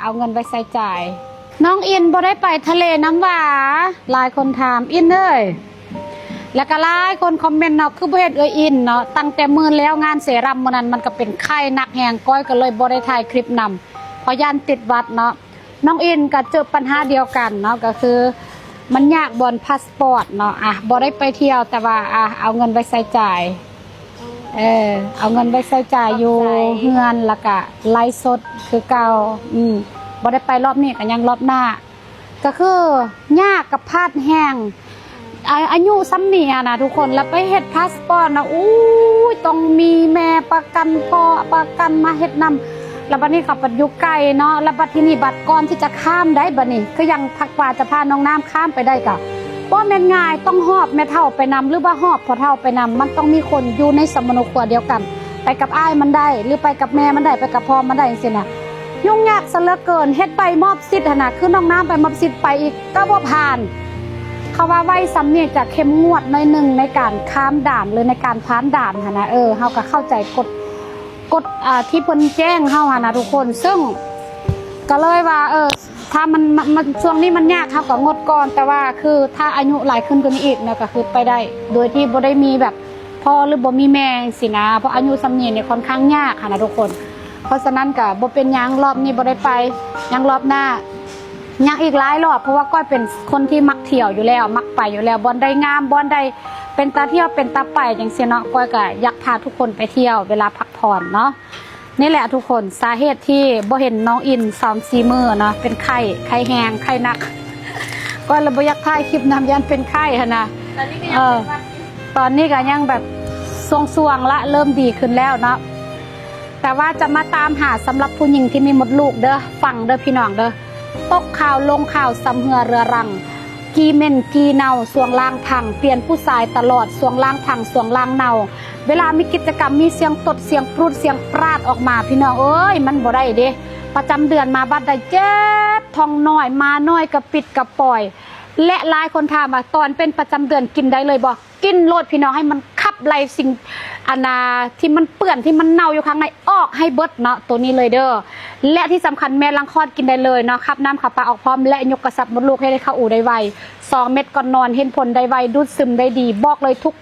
ເອົາເງິນໄວ້ໃຊ້ຈ່າຍ. ນ້ອງອິນບໍ່ໄດ້ໄປທະເລນຳຫວາ? ຫຼາຍຄົນຖາມ ອິນເອີຍ. ແລ້ວກໍຫຼາຍຄົນຄອມເມັນເນາະ ຄືບໍ່ເຫັນເອື້ອຍອິນເນາະ, ຕັ້ງແຕ່ມື້ແລ້ວງານເຊຣຳມື້ນັ້ນ ມັນກໍເປັນໄຂ້ໜັກແຮງ, ກ້ອຍກໍເລີຍບໍ່ໄດ້ຖ່າຍຄລິບນຳ ເພາະຢ້ານຕິດຫວັດເນາະ. ນ້ອງອິນກໍເຈີປັນຫາດຽວກັນເນາະ, ກໍຄືມັນຍາກບ່ອນພາສປອດເນາະ. ອະ ບໍ່ໄດ້ໄປທ່ຽວ ແຕ່ວ່າ ອະ ເອົາເງິນໄວ້ໃຊ້ຈ່າຍ. ເອີ ເອົາເງິນໄວ້ໃຊ້ຈ່າຍຢູ່ເຮືອນ ແລ້ວກະໄລຟ໌ສົດຄືເກົ່າ. ອືມ ບໍ່ໄດ້ໄປລອບນີ້ກໍຍັງລອບໜ້າ. ກໍຄືຍາກກັບພາດແຮງ ອາ ອາຍຸສ່ຳນີ້ຫັ້ນນະທຸກຄົນ, ແລ້ວໄປເຮັດພາສປອດນະ ອູ້ຍ ຕ້ອງມີແມ່ປະກັນ ພໍ່ປະກັນມາເຮັດນຳ. ແລ້ວບັດນີ້ເຂົາບັດຢູ່ໄກເນາະ, ແລ້ວບັດທີນີ້ບັດກ່ອນທີ່ຈະຂ້າມໄດ້ ບັດນີ້ຄືຢ່າງພາກວ່າຈະພານ້ອງນ້ຳຂ້າມໄປໄດ້ ກະບໍ່ແມ່ນງ່າຍ, ຕ້ອງຫອບແມ່ເຖົ້າໄປນຳ ຫຼືວ່າຫອບພໍ່ເຖົ້າໄປນຳ. ມັນຕ້ອງມີຄົນຢູ່ໃນສຳມະໂນຄົວດຽວກັນ ໄປກັບອ້າຍມັນໄດ້ ຫຼືໄປກັບແມ່ມັນໄດ້ ໄປກັບພໍ່ມັນໄດ້ ຈັ່ງຊີ້ນະ. ຫຍຸ້ງຍາກຊະເຫຼືອເກີນ, ເຮັດໃບມອບສິດຫັ້ນນະ ຄືນ້ອງນ້ຳໄປມອບສິດໄປອີກກໍບໍ່ຜ່ານ. ເຂົາວ່າໄວສ່ຳນີ້ຈະເຂັ້ມງວດໜ້ອຍໜຶ່ງໃນການຂ້າມດ່ານ ຫຼືໃນການຜ່ານດ່ານຫັ້ນນະ. ເອີ ເຮົາກໍເຂົ້າໃຈກົດ ກົດ ອ່າ ທີ່ເພິ່ນແຈ້ງເຮົາຫັ້ນນະທຸກຄົນ. ເຊິ່ງກໍເລີຍວ່າ ເອີ ຖ້າມັນ ມັນ ມັນ ຊ່ວງນີ້ມັນຍາກ ເຮົາກໍງົດກ່ອນ, ແຕ່ວ່າຄືຖ້າອາຍຸຫຼາຍຂຶ້ນກວ່ານີ້ອີກນະ ກໍຄືໄປໄດ້ ໂດຍທີ່ບໍ່ໄດ້ມີແບບພໍ່ ຫຼືບໍ່ມີແມ່ຈັ່ງຊີ້ນະ. ເພາະອາຍຸສ່ຳນີ້ນີ້ຄ່ອນຂ້າງຍາກຫັ້ນນະທຸກຄົນ. ເພາະສະນັ້ນກໍບໍ່ເປັນຫຍັງ, ລອບນີ້ບໍ່ໄດ້ໄປ. ຍັງລອບໜ້າ ຍັງອີກຫຼາຍລອບ, ເພາະວ່າກ້ອຍເປັນຄົນທີ່ມັກທ່ຽວຢູ່ແລ້ວ ມັກໄປຢູ່ແລ້ວ. ບ່ອນໃດງາມ ບ່ອນໃດເປັນຕາທ່ຽວ ເປັນຕາໄປຈັ່ງຊີ້ເນາະ, ກ້ອຍກໍຢາກພາທຸກຄົນໄປທ່ຽວເວລາພັກຜ່ອນເນາະ. ນີ້ແຫຼະທຸກຄົນ ສາເຫດທີ່ບໍ່ເຫັນນ້ອງອິນສາມສີ່ມື້ເນາະ, ເປັນໄຂ້ ໄຂ້ແຮງ ໄຂ້ໜັກ. ກ້ອຍລະບໍ່ຢາກຖ່າຍຄລິບນຳ ຢ້ານເປັນໄຂ້ຫັ້ນນະ. ຕອນນີ້ກໍຍັງເປັນຫວັດຢູ່ ເອີ ຕອນນີ້ກໍຍັງແບບຊ່ວງໆລະ ເລີ່ມດີຂຶ້ນແລ້ວເນາະ. ແຕ່ວ່າຈະມາຕາມຫາສຳລັບຜູ້ຍິງທີ່ມີມົດລູກເດີ, ຟັງເດີພີ່ນ້ອງເດີ. ຕົກຂ່າວ ລົງຂ່າວ ຊຳເຮື້ອເຮືອລັງ, ຂີ້ເໝັນຂີ້ເນົ່າ ຊ່ວງລ່າງພັງ, ປ່ຽນຜູ້ຊາຍຕະຫຼອດ ຊ່ວງລ່າງພັງ ຊ່ວງລ່າງເນົ່າ. ເວລາມີກິດຈະກຳ ມີສຽງຕົດ ສຽງປຣຸດ ສຽງປຣາດອອກມາ ພີ່ນ້ອງເອີຍ ມັນບໍ່ໄດ້ເດ້. ປະຈຳເດືອນມາບັດໃດເຈັບທ້ອງນ້ອຍ ມານ້ອຍກະປິດກະປ່ອຍ. ແລະຫຼາຍຄົນຖາມວ່າ ຕອນເປັນປະຈຳເດືອນກິນໄດ້ເລີຍບໍ່? ກິນໂລດພີ່ນ້ອງ, ໃຫ້ມັນຂັບໄລ່ສິ່ງ ອັນນາ ທີ່ມັນເປື້ອນ ທີ່ມັນເນົ່າຢູ່ຂ້າງໃນອອກໃຫ້ເບິດເນາະ ໂຕນີ້ເລີຍເດີ. ແລະທີ່ສຳຄັນແມ່ຫຼັງຄອດກິນໄດ້ເລີຍເນາະ, ຂັບນ້ຳຂັບປາອອກພ້ອມ ແລະຍົກກະຊັບມົດລູກໃຫ້ໄດ້ເຂົ້າອູໄດ້ໄວ. ສອງເມັດກ່ອນນອນ ເຫັນຜົນໄດ້ໄວ ດູດຊຶມໄດ້ດີ. ບອກເລີຍທຸກ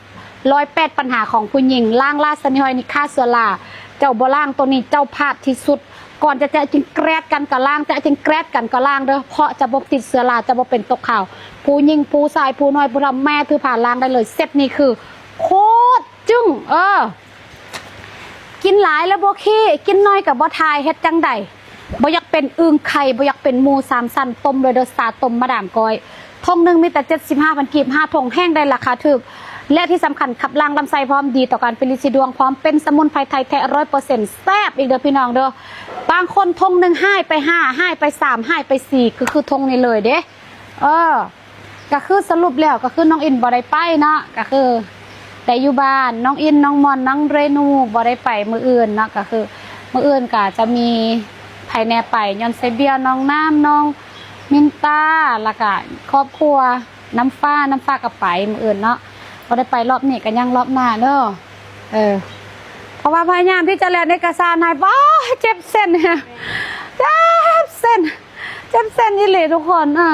ຮ້ອຍແປດ ບັນຫາຂອງຜູ້ຍິງ, ລ້າງລາຊະນິຮອຍນິຄາເຊື້ອລາ. ເຈົ້າບໍ່ລ້າງໂຕນີ້ ເຈົ້າພາດທີ່ສຸດ. ກ່ອນຈະແຈະຈິງແກຣດກັນກໍລ້າງ, ແຈະຈິງແກຣດກັນກໍລ້າງເດີ, ເພາະຈະບໍ່ຕິດເຊື້ອລາ, ຈະບໍ່ເປັນຕົກຂາວ. ຜູ້ຍິງ ຜູ້ຊາຍ ຜູ້ນ້ອຍ ຜູ້ເຖົ້າ ແມ່ຖືພາລ້າງໄດ້ເລີຍ. ເຊັດນີ້ຄືໂຄດຈຶ່້ງ. ເອີ ກິນຫຼາຍແລ້ວບໍ່ຂີ້, ກິນໜ້ອຍກໍບໍ່ຖ່າຍ, ເຮັດຈັ່ງໃດ? ບໍ່ຢາກເປັນອຶ່ງໄຂ່ ບໍ່ຢາກເປັນໝູສາມຊັ້ນ, ຕົ້ມເລີຍເດີ, ຊາຕົ້ມມາດາມກ້ອຍ. ຖົງໜຶ່ງມີແຕ່ເຈັດສິບຫ້າພັນກີບ, ຫ້າຖົງແຮງໄດ້ລາຄາຖືກ ແລະທີ່ສຳຄັນຂັບລ້າງລຳໄສ້ພ້ອມ, ດີຕໍ່ການເປັນລິດສີດວງພ້ອມ, ເປັນສະໝຸນໄພໄທແທ້ຮ້ອຍເປີເຊັນ, ແຊບອີກເດີພີ່ນ້ອງເດີ. ບາງຄົນຖົງໜຶ່ງຫາຍໄປຫ້າ, ຫາຍໄປສາມ, ຫາຍໄປສີ່, ກໍຄືຖົງນີ້ເລີຍເດ້. ເອີ ກໍຄືສະຫຼຸບແລ້ວກໍຄືນ້ອງອິນບໍ່ໄດ້ໄປເນາະ, ກໍຄືແຕ່ຢູ່ບ້ານ. ນ້ອງອິນ, ນ້ອງມ່ອນ, ນ້ອງເຣນູບໍ່ໄດ້ໄປມື້ອື່ນເນາະ, ກໍຄືມື້ອື່ນກໍຈະມີໃຜແດ່ໄປ, ຍ້ອນໃສ່ບ້ຽວ, ນ້ອງນ້ຳ, ນ້ອງມິນຕາ, ແລ້ວກໍຄອບຄົວ ນ້ຳຟ້າ, ນ້ຳຟ້າກໍໄປມື້ອື່ນເນາະ, ບໍ່ໄດ້ໄປລອບນີ້ກໍຍັງລອບໜ້າເດີ. ເອີ ເພາະວ່າພະຍາຍາມທີ່ຈະແລ່ນເອກະສານໃຫ້, ໂອ້ຍ ເຈັບເສັ້ນ, ເຈັບເສັ້ນ, ເຈັບເສັ້ນອີ່ຫຼີທຸກຄົນ. ເອີ